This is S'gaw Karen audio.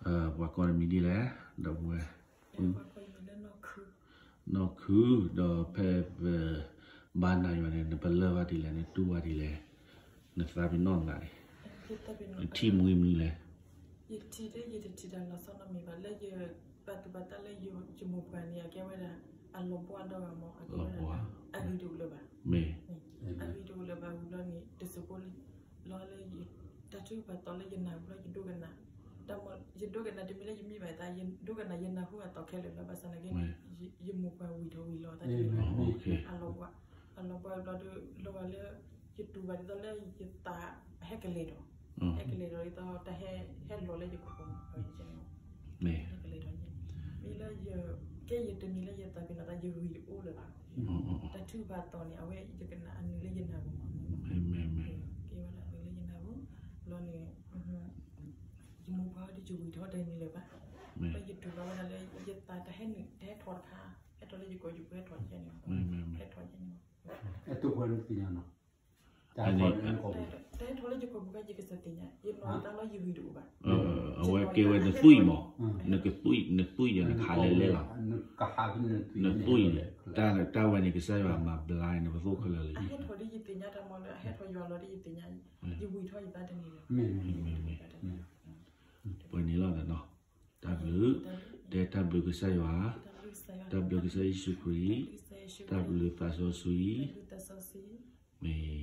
ပှၤကိးနမံၤဒ်လဲၣ်, ဒီပုၢ်ဝဲၢ်, နီၢ်ခု, ဒီးဖဲပဘါနၤယွၤန့ၣ် နပလၢၢ်ဘၣ်ဒ်လဲၣ်, နတူၢ်ဘၣ်ဒ်လဲၣ်, နသးပ့ၤနီၣ်နသးန့ၣ်, နထံၣ်မနုၤလဲၣ်. ယထံၣ်ဒ်ယတထံၣ်တၢ်လီၤဆီနီတမံၤဘၣ်, လၢယပာ်သူၣ်ပာ်သးလၢယမိၢ်ပှၢ်န့ၣ် အကဲဝဲဒၣ် အလီၤဘှီဒီဂၤမး, အကဲဝဲဒၣ် အဂံၢ်တအိၣ်လၢၤဘၣ်, အဂံၢ်တအိၣ်လၢၤဘၣ်ဝံၤဘျီန့ၣ် တစူးဖိလီၤလၢ တၢ်ထုကဖၣ်သီလၢယနၢ်ဘျီ ယဒိကနၣ်, တၢ်မ့ၢ်ယဒိကနၣ်တမ့ၢ်လၢယမံဘၣ်သး, ယဒိကနၣ်ယနၢ်ဟူအသီခဲလၢာ်လီၤ, ဘၣ်ဆၣ်သနာ်က့န့ၣ် ယမိၢ်ပှၢ်ဝံၣ်ထီၣ်ဝံၣ်လီၤသးန့ၣ်လီၤ, အလီၤဘှီ, အလီၤဘှီဘျီဒီး လီၤဂာ်လၢ ယတူၢ်ဘၣ်ဒ်သိးလၢယသးဟဲကလဲၤဒီး, ဟဲကလဲၤဒီးဒ်သိးတၢ်ဟဲလီၤလၢယခိၣ်, ဟဲကလဲၤဒီး, မ့ၢ်လၢ ကဲယတမ့ၢ်လၢယသးပ့ၤနီၣ်သးယဂံၢ်တအိၣ်လၢၤဘၣ်, တၢ်ထုကဖၣ်သီန့ၣ် အဝဲယကနၣ်အနုာ်လၢယနၢ်ပူၤမး, ကဲဝဲဒၣ်အနုာ်လၢယနၢ်ပူၤ, ဘျီန့ၣ် ယမိၢ်ပှၢ်ဒီးယဝံၣ်ထီၣ်တန့ၢ်လၢၤဘၣ်, လၢယတူၢ်ဘၣ်ဝဲဒၣ်လၢယသးတဟဲနုာ် တဟဲထီၣ်တခါ, ဟဲထီၣ်လၢယကိာ်ယပူၤ ဟဲထီၣ်ကဲန့ၣ်, ဟဲထီၣ်ကဲန့ၣ်, အတိၢ်ပှဲၤန့ၣ်သ့ၣ်ညါနီၤ, တၢ်ထီၣ်လၢယကိာ်ပူၤ တဟဲထီၣ်လၢယကိာ်ပူၤကဲ ယကစၢ်သ့ၣ်ညါ, ယနီၢ်သးလီၤယဂံၢ်တအိၣ်ဘၣ်, အဝဲကဲဝဲနသွံၣ်မး, နသွံၣ် နသွံၣ်ယဲၢ်နခးလဲလဲလီၤ, နသွံၣ်ယဲၢ်, တၢ်ဝဲန့ၣ်ကစၢ်ယွၤမၤဘျါန့ၣ် ပသိၣ်ခဲလၢာ်လံ, အဟဲထီၣ်ဒ်ယသ့ၣ်ညါတၢ်မးလၢ အဟဲထီၣ်ယွၤလီၤဒ်ယသ့ၣ်ညါ, ယဝံၣ်ထီၣ်ယသးတန့ၢ်လၢၤ, ပှဲၤန့ၣ်လီၤနီၤ, တၢ်ဘျုး, တဲတၢ်ဘျုးကစၢ်ယွၤ, တၢ်ဘျုးကစၢ်ယ့ၣ်ၡူးခရံာ်, တၢ်ဘျုးသးစီဆှံ, မ့ၢ်